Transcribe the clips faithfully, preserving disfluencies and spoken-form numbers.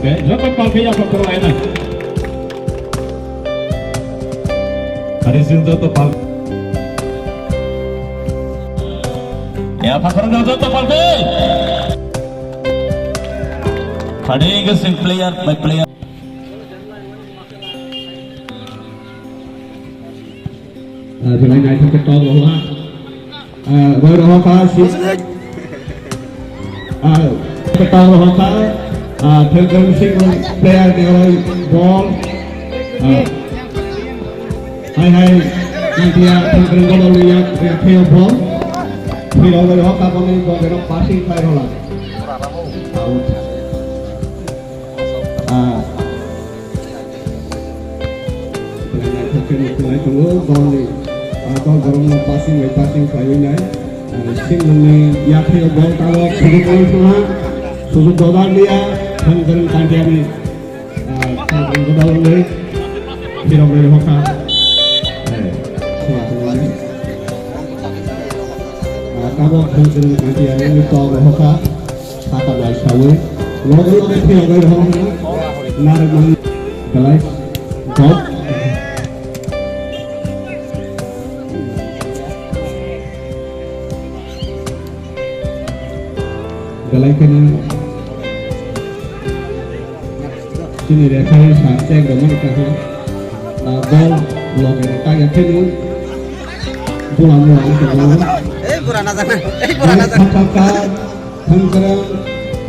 Joto palke ya pakur laina. Hari sin joto pal. Ya pakur joto palke. Hari ke sing player by player. Ah, belai naithok khe tok rohla. Ah, roi rohokha si. Ah, khe tok rohokha. Ah, Thelkreng Sing player ni roi ball. Ah. Hai hai. Nanti ya Thelkreng ball ni ya, ya khe ball. Phiro roi rohokha ball ni ball ni passing khai rohla. Out. Ah. Belai naithok khe nuknai tongo, bolni, ah, dol borokno passing bai passing khlaiwi nai. Ah, singlungni yakhai o bol tabok sujuk wng thangha, sujuk dodar liya, thang kwrwng Kantiani, ah, thang kwrwng dodar wngwi phirok rwi hokha. Eh, sima tongmani. Ah, tabok thang kwrwng Kantiani wngwi tok rwi hokha. Saka bai sawi. Loge loge thwi loge rohor hwnwi narwkmani belai dok. Belai kheno chini referee sa check rwmani kaham. Ah, ball loge rwkha ya kheno bula mula wngtongmani. Ei bura najak nai. Ei bura najak. Thangkwrwng,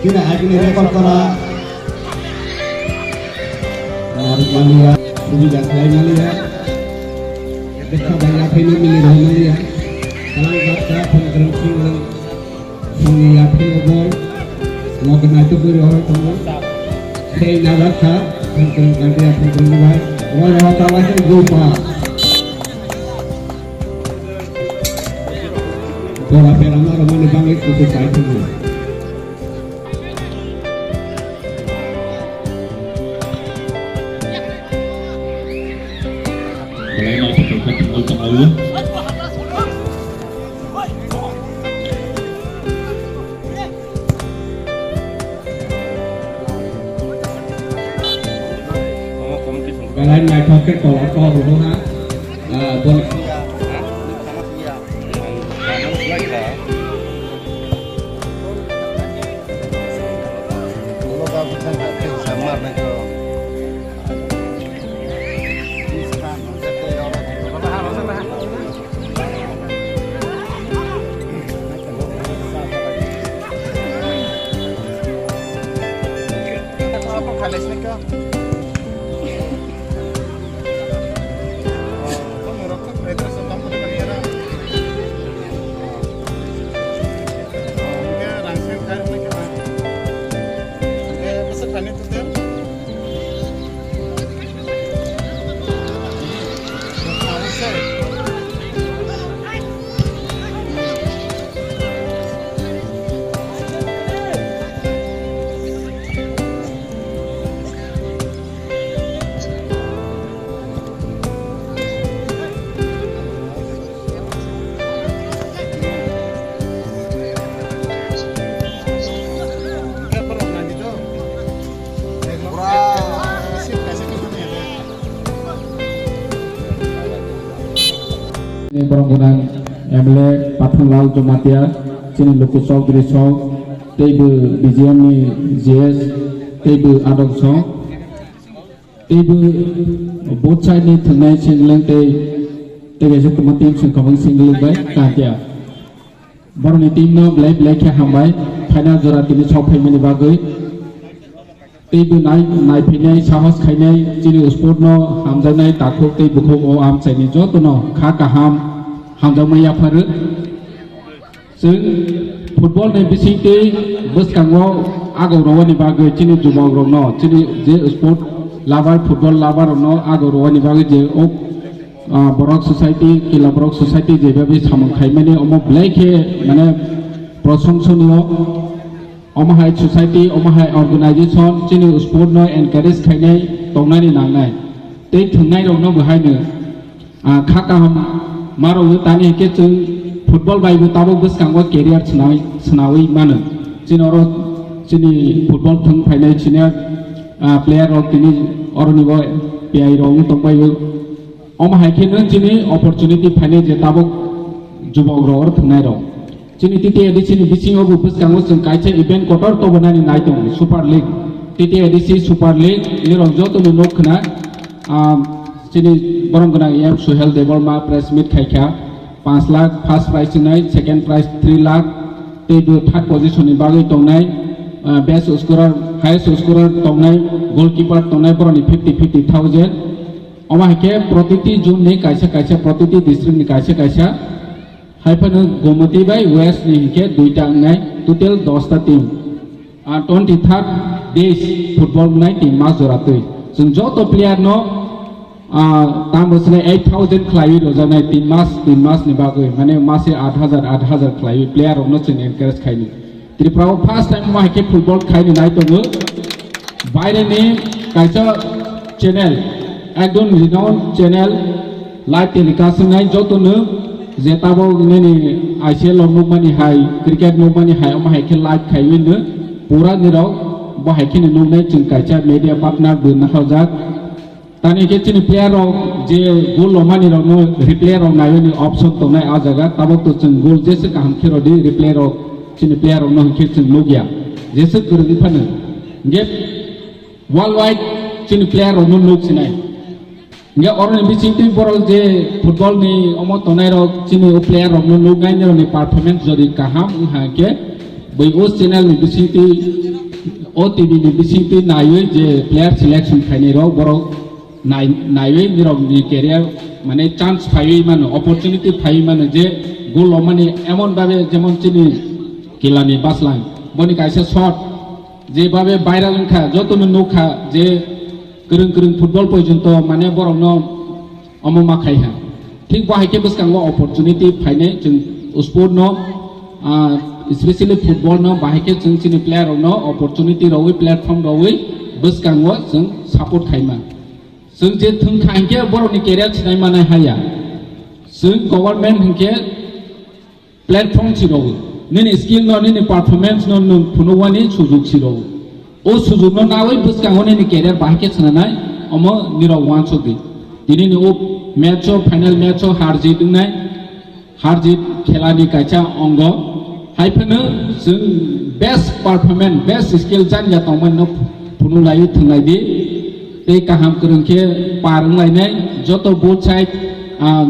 bini agini record kora. Narwk maliya, subida khlai maliya. Bwkha bai yaphaino mili rw maliya. Kalang baksa, thangkwrwng, singrwng, songni yaphaino bol. Loge naitugwi rw tongo. Khei najak kha, thangkwrwng kantiya, thangkwrwng bai. Rw rw ta waisa gwi pa. Bora pherangma rwmani bagwi kuchuk kaiphuru. Belai no thwk khe thwngwi tonglaio. Belai naithok khe tola tok rwha. Ah, boni. Borok gwnang M L A Pathanlal Jamatia, chini luku Chaudhary Song, teibo B J M ni G S, teibo Adong Song, teibo both side ni thwngnai singleng tei, tei kaisa kwma team sengkhamung singleng bai Kantia. Borokni team no belai belai khe hambai, final jora tini sok phaimani bagwi. Teibo nai-, naiphainai, sahos khainai, chini sport no hamjaknai takhuk tei bukhuk o amchaini jotono kha kaham hamjakma yapharu. Chwng football ni bisingtwi bwskango agorogni bagwi chini jubokrokno, chini je sport lover, football lover rokno agorogni bagwi je o, ah, borok society, kila borok society jebabi samung khaimani omo belai khe mane proshongsoniyo. Omo hai society, omo hai organization chini sport no encourage khainai tongnani nangnai. Tei thwngnairokno bo haino, ah, kha kaham ma rwui tani hinkhe chwng football bai bo tabuk bwskango career swnai-, swnaui mano. Chini oro chini football thwng phainai senior ah, player rok tini oroni bo P I rok wng tongpaio. Omo hai khe nwng chini opportunity phainai je tabuk jubok rok oro thwngnai rok. Chini T T A D C ni bisingo bo bwskango chwng kaisa event kotor tobonani nai tongo, Super League. T T A D C Super League ni rok joto no nuk khna, ah, chini borom gwnang M Suhel Debbarma press meet khaikha. Panch lakh first prize wngnai, second prize three lakh, tei bo third position ni bagwi tongnai, ah, best scorer, highest scorer tongnai, goalkeeper tongnai, boroni fifty fifty thousand. Omo hai khe protiti zone ni kaisa kaisa, protiti district ni kaisa kaisa, hai phano Gomoti bai West ni hinkhe duita wngnai, total dosta team. Ah, twenty third days football wngnai tin mas jora twi. Chwng joto player no, ah, tamo sle eight thousand khlaiwi rojaknai tin mas, tin mas ni bagwi, mane mase aat hajar, aat hajar khlaiwi player rokno chwng encourage khaini. Tripura o first time ma hai khe football khaini nai tongo. Baire ni kaisa channel, ekdom renowned channel, live telecast wngnai joto no je tabok nini I C L rok nukmani hai, cricket nukmani hai, omo hai khe live khaiwi no pura nirok bo hai kheno nuknai chwng kaisa media partner bo naharjak. Tani khe chini player rok je goal lomani rokno replay rok naiwi ni option tongnai a jaga, tabok to chwng goal jesa kaham khe rodi replay rok chini player rokno hinkhe chwng nukya jesa kwrwngwi phano. Hinkhe worldwide chini player rokno nuk sinai. Hinkhe oroni bisingtwi borok je football ni omo tongnai rok chini o player rokno nuknai nirokni performance jodi kaham wngkha hinkhe bui o channel ni bisingtwi o T V ni bisingtwi naiwi je player selection khainai rok borok nai-, naiwi nirokni career mane chance phaiwi mano, opportunity phaiwi mano je goal lomani emon babe jemon chini Kilani Baslang boni kaisa shot je babe viral wngkha jotono nukha je kwrwng kwrwng football porjonto mane borokno omo ma khai ha. Thik bo hai khe bwskango opportunity phainai chwng sport no, ah, especially football no bahai khe chwng chini player rok no opportunity rogwi platform rogwi bwskango chwng support khaima. Chwng je thwng kha hinkhe borokni career sinai manai haya. Chwng government hinkhe platform si rogwi, nini skill no, nini performance no nwng phunugwani sujug si rogwi. O sujug no nawi bwskango nini career bahai khe swnanai, omo nirok uansuk di. Tini ni o match o, final match o har jit wngnai, har jit khela ni kaisa ongo. Hai phano chwng best performance, best skill jani ya tongmani no phunuk lai, thwng lai di. Tei kaham kwrwng khe par wng lainai, joto both side, ah,